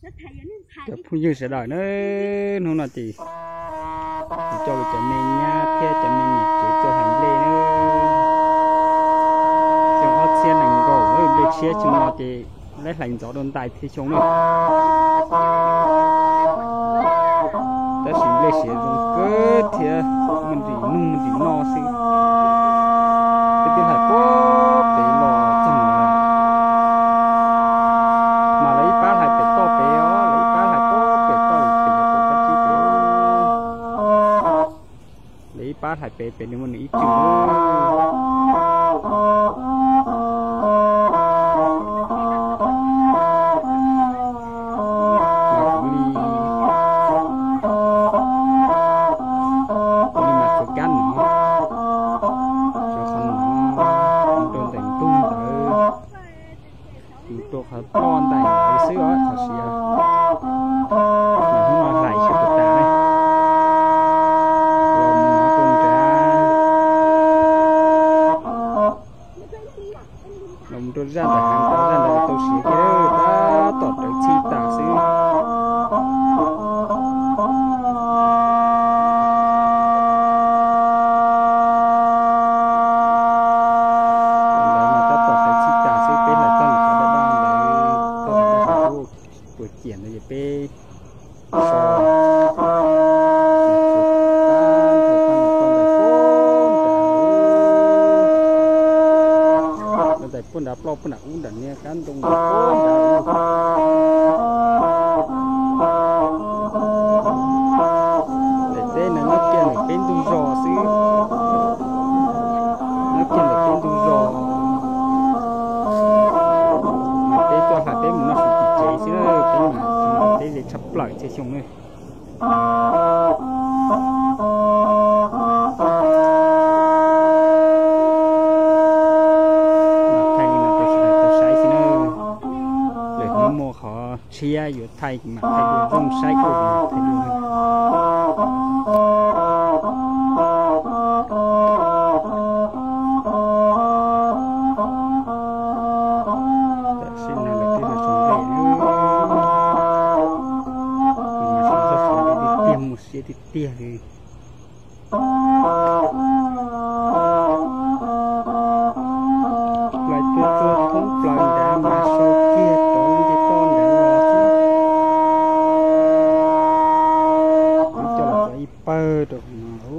Cov phooj ywg sawv daws na, hnub no ces kuv coj kuv cov me nyab thiab cov me niam tsev tuaj hlais nplej na. Xyoo ob txhiab nees nkaum, nplej tshiab xyoo no ces lawv hlais ntxov dua ntais thiab xyoo na. Tab sis nplej siav zoo kawg thiab, muaj ntsis nug muaj ntsis noj xwb. Peb twb hlais puag pem los txog no lawm, mas lawv ib pab hlais pem toj pem os, lawv ib pab hlais puag pem toj pem pem pem. Lawv ib pab hlais pem pem nws muaj nws ib cwm. Mas kuv li, kuv li mas tsuav kab no, tsuav qhov no, mus rau ntawm ntug ntawd, mus rau qhov ploj ntais ntawd xwb os, qhov siav. Mas hnub no hlais sib puas tas ne, los mus no rau nrad, los mus rau zaj ntawm heev, zaj ntawd tau siav kiag, tab tom rawv txhij tas xwb. Ntawd mas tab tom rawv txhij tas xwb, peb hlais txog ntawm qhov daj daj ntawd, txog qhov daj qhov puas ciam ntawd ces peb so, tais puag nrad ploj puag nram ub nram niag kab ntoo nrad. Daim teb no nyob kiag ntawm peb ntug zos xwb, nyob kiag ntawm peb ntug zos. Mas peb tuaj hlais peb mus noj su tim tsev xwb, peb mas peb ze tshaj plaws txhia xyoo na. Mas thaij li no rau sawv daws tau saib xwb na. Lwm hnub muaj qhov tshiab yuav thaij mas thaij dua, zoo saib kuj mas thaij dua. Tam sim no lawv twb los so nplej, mas so nplej tiag tiag, mus siab tiag tiag li. Lawv twb tsuag thoob plaws nrad mas so kiag rov nce toj nrad los xwb. Twb coj los tso ib pawg rau qhov no.